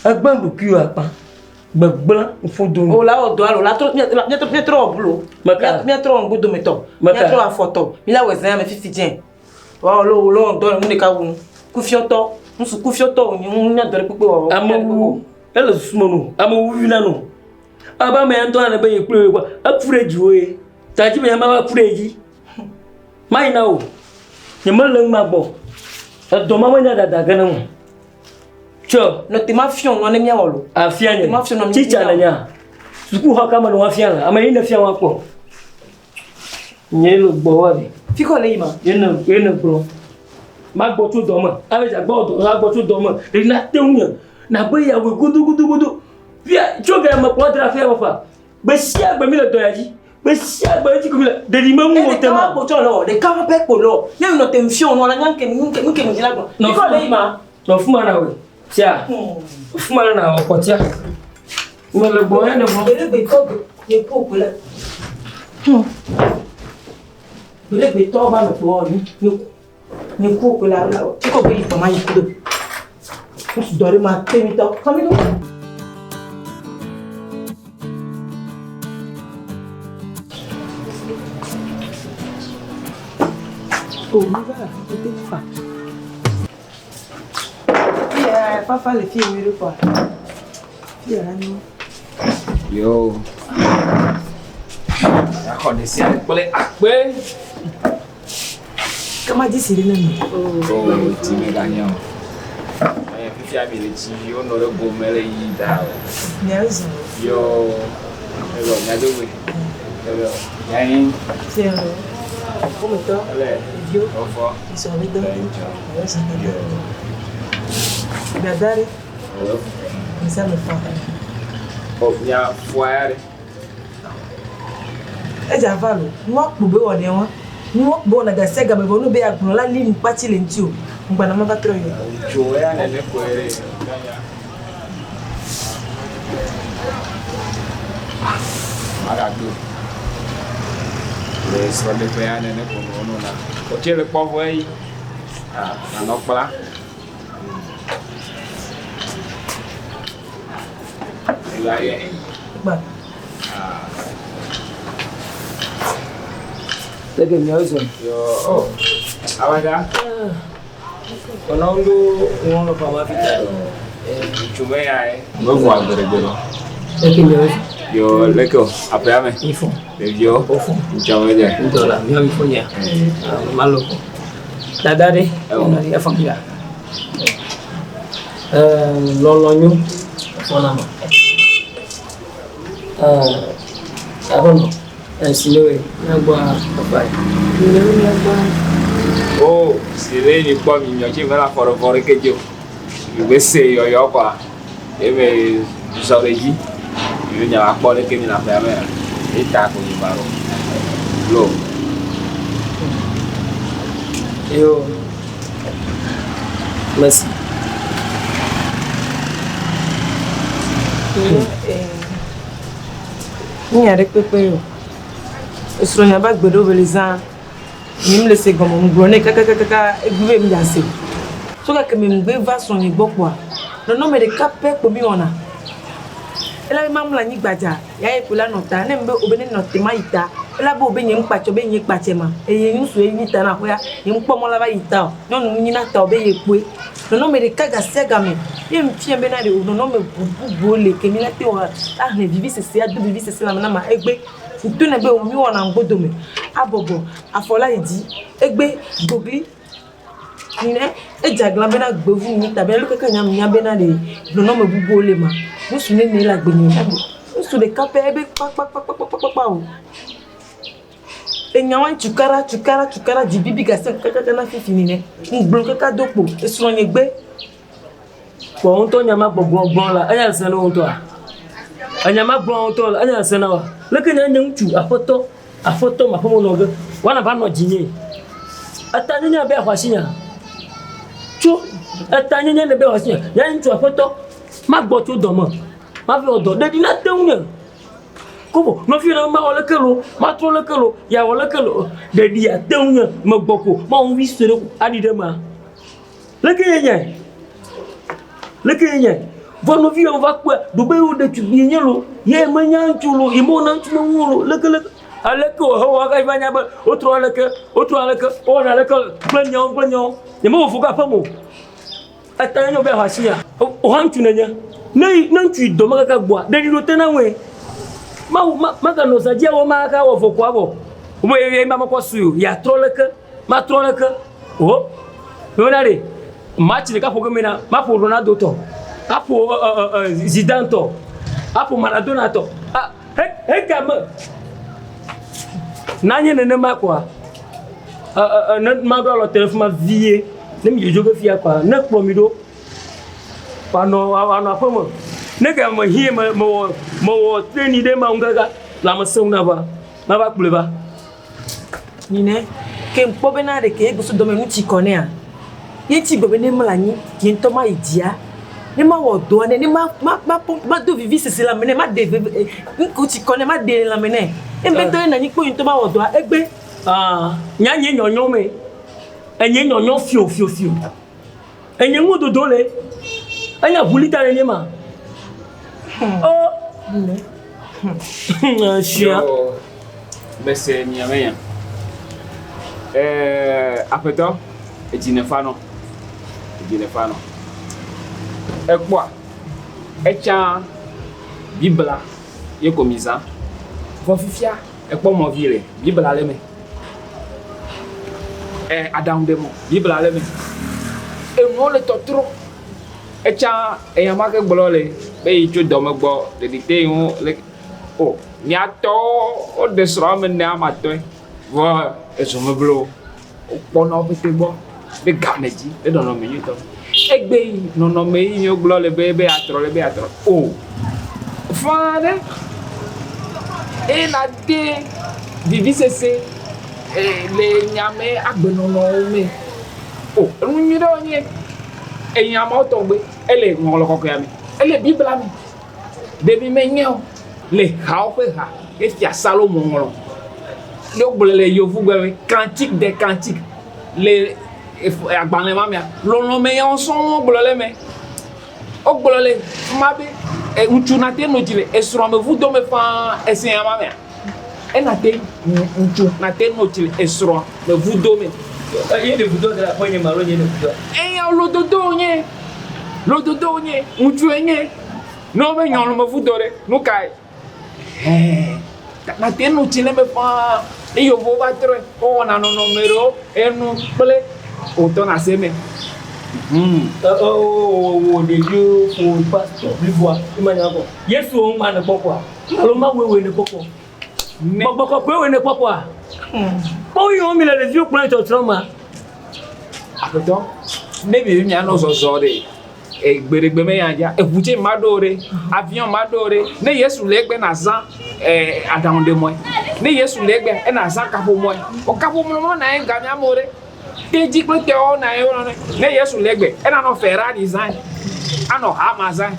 Egbe ɖokuiwò akpa. Gbegblẽ ƒodo. O la wɔ dɔ alo la trɔ míatrɔ míatrɔ wɔ blo. Meka. Míatrɔ wɔ ŋgodometɔ. Meka. Míatrɔ afɔtɔ. Míla wɔ zã me fifi dze. Wa lo lo wɔ dɔ nu ɖeka wu nu. Kufiɔtɔ. Ŋsu kufiɔtɔ wònye ŋu nya dɔ ɖe kpekpe wɔwɔ. Amewu ele susu me no. Amewu vivina no. Abe ame ya ŋutɔ hã be ye kple ye kpɔ eku ɖe dziwò ye. Ta dzi be ya ma va ku ɖe ye dzi. Mayi na wò. Nyemele nu ma gbɔ. Edɔ ma menya dada ge ne o. Tsɔ. Nɔ te ma fiɔ nua ne míawɔ lo. Afia nye. Ma fiɔ nua Tsitsa míawɔ. ne nya. Sukuxɔ ka me ne woafia le. Ame yi ne fia woakpɔ. Nye le gbɔ wa vi. Fi kɔ le yi ma. Ye ne ye ne gblɔ. Magbɔ tso dɔ me. Ale dza gbɔ dɔ agbɔ tso dɔ me. Ɖevi na te ŋu nye. Na be yeawɔe gudugudugudu. Fia tso ga me kpɔ dra fia me fa. Gbe sia gbe mi le dɔ ya dzi. Gbe sia gbe edzi ko mi le. Ɖeɖi me ŋu o te Ɖeka ma. wa kpo tsɔ le wɔ. Ɖeka wa pɛ kpo le wɔ. Ne nɔ te fiɔ nua la nya nke nke nke mi dzi la gblɔ. Fi kɔ le yi ma. Nɔ fuma na wòe. Tia. Fuma na wɔ kɔ tia. Me le gbɔ ya ne vɔ. Gbe gbe tɔ gbe nye ku gbe la. Gbe gbe tɔ ba me kpɔ ni nye ku. Nye ku gbe la la. Fi kɔ gbe yi kpɔ ma yi ku do. Ŋsu dɔ ɖe ma te mi tɔ. Kɔ mi do. Oh, mi va, mi te fa. Fia, fafa le fie nyuie ɖe kɔa. Fia la nyo. Yo. Yaxɔ ɖe sia ɖe kple akpe. Kama dzi si ɖe na mi. Oh, tsi meganya o. Eye fifia mi le tsi wonɔ ɖe gome le yi da o. Miawo zɔ. Yo. Elo nyadowe. Elo nyanyi. Fia lo. Ƒometɔ. Ele. Ɖeviwo. Ofɔ. Zɔ mi dɔ. Ŋtsɔ. Miawo zɔ mi dɔ. Dada ɖe. Elo. Misa me fa. Oh, nya fua ya ɖe. Edza va lo. Nua kpo be wɔ ne wa. Nua kpo be wɔ na gasia game vɔ nu be agblɔ la li nukpatsi le ŋuti o. Ŋgbana ma va trɔ yi. Tso ya nene koe ɖe. Nya. Magado. Le srɔ̃ɖeƒe ya nene ko nuwo nɔna. Wotse le kpɔ vɔ eyi. Ah, nanɔ kpla. Ega yɛ. Gba. Ah. Leke miawo zɔ. Yo, oh. Abaga. Kɔnɔ ŋdo ŋɔ le fa ma fi ta. Tso me ya ye. Mevo agbeɖegbe ɖo. Leke miawo zɔ. Yo, leke o. Aƒea me. Mi fɔ. Ɖeviwo. Wofɔ. Ŋtsɔ me dze. Ŋdɔ la miawo mi fɔ nya. Malo kɔ. Dada ɖe. Ewo. Efɔ mi la. Lɔlɔ nyo. Efɔ na ma. Aƒenɔ. Esi ne miagbɔ afa yi. Miawo miagbɔ. Oh, si le ni kpɔ mi miɔ tsi me la fɔ ɖe fɔ ɖe ke dzi o. Mi gbe se yɔyɔ kɔa. Ye me zɔ ɖe dzi. Mi nya va kpɔ leke mi le aƒea mea. Ye ta ko mi va ɖo. Lo. Yo. Merci. Nya ɖe kpekpe yo. Esrɔ̃nya va gbe ɖo be le zã. Nye mele se gɔme ŋgblɔ nɛ kakakaka egbe be mdza se. So gake me ŋgbe va srɔ̃nye gbɔ kpoa. Nɔnɔme ɖeka pɛ kpo mi wɔna. Ela be mamlɔ anyi gbadza ya ye kpo la nɔ ta. Ne mbe wobe ne nɔ te ma yi ta. Ela be wobe nye ŋkpatsɔ be nye kpatsɛ ma. Eye ŋutsu ye nyi ta na aƒea. Nye ŋkpɔ mɔ la va yi ta o. Nyɔnu nyi na ta o be ye kpoe. Nɔnɔme ɖeka gasia game. Ye ŋfia bena ɖe nɔnɔme bubuwo le ke mi la te wɔ ahlẽ vivi sese ado vivi sese lãme na ma egbe. Ŋto ne be mi wɔna ŋgbodome. Abɔbɔ afɔ la yi dzi. Egbe gogli. Ne edze aglã bena gbevu nyi ta be leke ke nya nya bena ɖe nɔnɔme bubuwo le ma. Ŋutsu nene le agbe nye ŋutsu ɖeka pɛ ebe kpakpakpakpakpakpa o. Enya wa tukaɖa tukaɖa tukaɖa dzi bibi gase kakaka na fifi nene. Ŋgblɔ kaka do kpo esrɔ̃nye gbe. Kpɔ ŋutɔ nya ma gbɔgblɔ gblɔ la enya se na wo ŋutɔa. Enya ma gblɔ ŋutɔ la enya se na wa. Leke nya nye ŋutsu aƒetɔ aƒetɔ ma ƒeme nɔ ge. Wana va nɔ dzinye. Eta nye nya be axɔ nya. Tso eta nye nya be axɔ nya. Nya ŋutsu aƒetɔ ma gbɔ tso dɔ me. Ma vi wɔ dɔ ɖeɖi na te ŋu nye. Kobo nɔvi na ma wɔ leke lo ma trɔ leke lo ya wɔ leke lo ɖeɖi ate ŋu nye me gbɔ ko ma wɔ ŋui sue ɖe ko aɖi ɖe ma. Leke ye nye? Leke ye nye? Vɔ nɔvi yawo va kpɔe, ɖo be yewo ɖetugbui nye lo, ye menya ŋutsu lo, ye mewɔna ŋutsu me ŋu lo, leke leke. Aleke wòhe wɔ hafi va nya be wotrɔ aleke, wotrɔ aleke, wowɔna aleke kple nyawo kple nyawo. Nyemewɔ fu ge aƒeme o. Eta nye be axɔ asi ya. Oha ŋutsu nenye. Ne yi ne ŋutsu yi dɔ me kaka gbɔa, ɖeɖi ɖo te na ŋue. Mawu ma maganɔ zã dzi awɔ ma kaka awɔ vɔ ko avɔ. Wo be ye ma mekɔ sui o. Yeatrɔ leke? Matrɔ leke? Oho. Mewɔna ɖe. Match ɖeka ƒo ge mena, maƒo Ronaldo tɔ, aƒo ɛ ɛ ɛ Zidane tɔ, aƒo Maradona tɔ. A he he game. Nanye nenema koa, ɛ ɛ ɛ ne maɖo alɔ te ɖe fi ma vie. Ne mi dzodzo ge fia kɔa, ne kplɔ mi ɖo, wòanɔ wòanɔ aƒe me. Ne ga me hie me mewɔ mewɔ training ɖe ma ŋu kaka lãmesẽ ŋu nava, mava kplɔe va. Nine, ke ŋkpɔ bena ɖeke ye gbɔsɔ dɔme nu tsi kɔ nɛa, ye ŋtsi gblɔ be ne mlɔ anyi, nye ŋutɔ mayi dzia, ne mawɔ dɔa nɛ, ne ma ma ma mado vivi sese lãme nɛ, maɖe veve ŋku tsi kɔ nɛ, maɖe le lãme nɛ. Ne ŋbe ŋutɔ ye nɔ anyi kpɔ nye ŋutɔ mawɔ dɔa, egbe. Ah, nya nye nyɔnyɔ me. Enye nyɔnyɔ fio fio fio. Enye ŋudodo le. Enya ʋulita le nye ma. Oh. Shia. Mese mia me nya. Eh, aƒetɔ, edzi ne fa nɔ. Edzi ne fa nɔ. Ekpɔa, etsã Biblia ye ko mi zã. Vɔ fifia, ekpɔ mɔvi le Biblia le me. Ɛ aɖaŋuɖemɔ Biblia le me. Enuwo le tɔtrɔ. Etsã eya ma ke gblɔ le be yi tso dɔme gbɔ ɖeɖi te yi ŋu le o miatɔwo woɖe srɔ̃ ame ene ame atɔ̃e vɔ ezɔ meblo o. Wokpɔna wo ƒete gbɔ ɖe game dzi ɖe nɔnɔme nyuitɔ. Egbe yi nɔnɔme yi míegblɔ le be be yeatrɔ le be yeatrɔ o. Fãa ɖe eye nàde vivisese le nya me agbenɔnɔwo me. O enu nyui ɖe wonye. Enya mawo tɔgbe ele ŋɔŋlɔ kɔkɔea me. Ele Biblia me. Ɖevi menye o. Le hawo ƒe ha ye fia Salomo ŋlɔ. Ne wogblɔe le yevugbe me cantique des cantiques le agbalẽ ma mea, lɔlɔ̃ me nyawo sɔŋ wogblɔ le eme. Wogblɔ le fi ma be ŋutsu nate no dzi le esrɔ̃ me vudo me faa ese nya ma mea? Enate ŋutsu nate no tsi le esrɔ̃ me vudo me. Ye ɖe vudo da aƒe nye ma alo nye ɖe vudoa? Eya lododo wonye. Lododo wonye. Ŋutsue nye. Ne wobe nyɔnu me vudo ɖe, nu kae? Ɛɛ, nate no tsi le eme faa. Ne yevuwo va trɔe, wowɔna nɔnɔme ɖewo, enu kple wòtɔna se eme. Hmm. Wò ɖeviwo ƒo pastor bliboa, ema nya kɔ. Yesu wo ŋma ne kpɔkpɔa? Alo Mawu wòe ne kpɔkpɔ? Gbɔgbɔ kɔkɔe wòe ne kpɔkpɔa? Kpɔ yi mi le ɖeviwo kplɔ yi tsɔtsrɔ̃ ma. Aƒetɔ, ne mi mianɔ zɔzɔ ɖe, Gbeɖegbe me ya dza, eʋu tse ma ɖo ɖe, avion ma ɖo ɖe. Ne Yesu le egbe na zã aɖaŋuɖemɔe. Ne Yesu le egbe ena zã kaƒomɔe. O kaƒomɔ ma na ye gamea mo ɖe. Tedzi kple tɔwo na ye wonɔ ne. Yesu le egbe ena nɔ Ferrari zã, anɔ Hummer zã.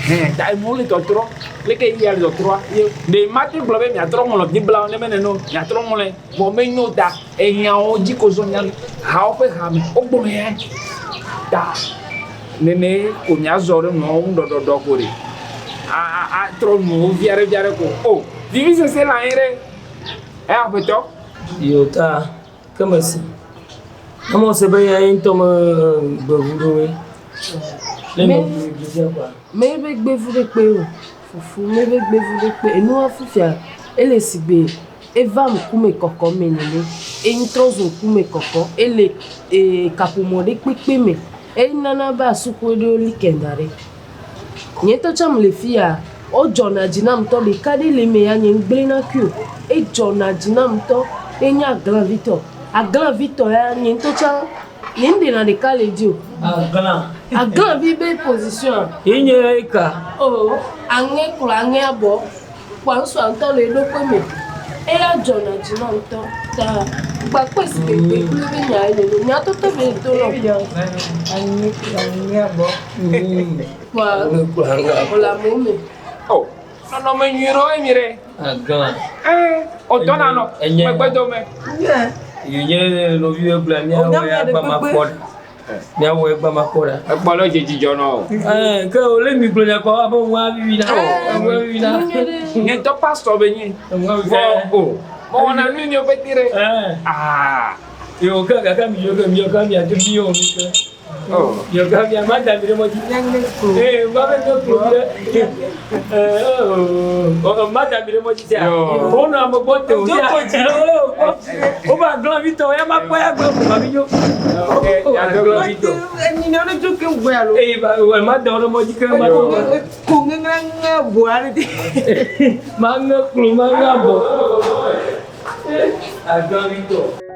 Hɛn ta enuwo le tɔtrɔ. Leke yi ya le tɔtrɔa? Ye ɖe mate gblɔ be miatrɔ ŋlɔ Biblia ne mene no, miatrɔ ŋlɔe. Vɔ menyo ta Ehiãwo dzi ko zɔ mía hawo ƒe hame wogblɔ ya ta nene ko míazɔ ɖe nuawo ŋu ɖɔɖɔɖɔ ko ɖe atrɔ nuwo vi aɖe vi aɖe ko o vivisese le anyi ɖe eya aƒetɔ. Yo ta ke mesi. Ame se be ya ŋutɔ me gbevu ɖo we. Ne me gbevu ɖo Me be gbevu ɖe kpe o. Fufu me be gbevu ɖe kpe. Enua fifia ele sigbe Eva ŋkume kɔkɔ me nene. Eŋtrɔ zu ŋkume kɔkɔ. Ele e kaƒomɔ ɖe kpekpe me. Enana be asuxue ɖewo li ke da ɖe. Nye ŋutɔ tsã mele fiya, wodzɔna dzi nam ŋutɔ. Ɖeka ɖe le eme ya nye ŋgblẽna kui o. Edzɔna dzi nam ŋutɔ. Enye aglãvitɔ. Aglãvitɔ ya nye ŋutɔ tsã nye ŋɖena ɖeka le edzi o. Aglã. Aglãvi be position. Ye nye eka. Oh, aŋɛ kplɔ aŋɛ abɔ. Kpɔa ŋusua ŋutɔ le eɖokui me. Eya dzɔna dzi na ŋutɔ. Ta gbakpɔe si gbegbe kple be nya ye nene. Nya toto be to nɔ. Kpɔa wòle amewo me. O, nɔnɔme nyui ɖewo ye mi ɖe. Agã. Ɛɛ, wòtɔ nanɔ megbedome. Yi nye nɔviwo gblɔ míawo ya gba ma kpɔ ɖe. Miawɔ egba makpɔ ɖa. Ekpɔ ɖe dze dzidzɔ nɔ o. Ɛɛ, ke wòle mi gblɔ nya kɔ abe ŋua vivi na. Ŋua vivi na. Nye ŋutɔ pastor be nyi. Ŋua vivi Vɔ na. o. Mewɔna nu nyuiwo pete ɖe. Ɛɛ. Ah. Yo ke gake mi yo ke mi yo ke mia do mi yo mi ke. Oh. Yo ke mia ma da mi ɖe mɔ dzi. Ee, ma be ne klo mi ɖe. Ee, oh, ma da mi ɖe mɔ dzi sia. Yo. Wo nɔ ame gbɔ te o sia. Wo ba glã vi tɔ ya ma kpɔ ya gblɔ ko ma vi nyo. Ok, ya do glã vi tɔ. Enyi ne dzo ke ŋgbe alo. Ee, ba ma da wo ɖe mɔ dzi ke ma do. Ko ŋeŋe ŋe boa ɖe. Ma ŋe klo, ma ŋe abɔ. Aglã vi tɔ.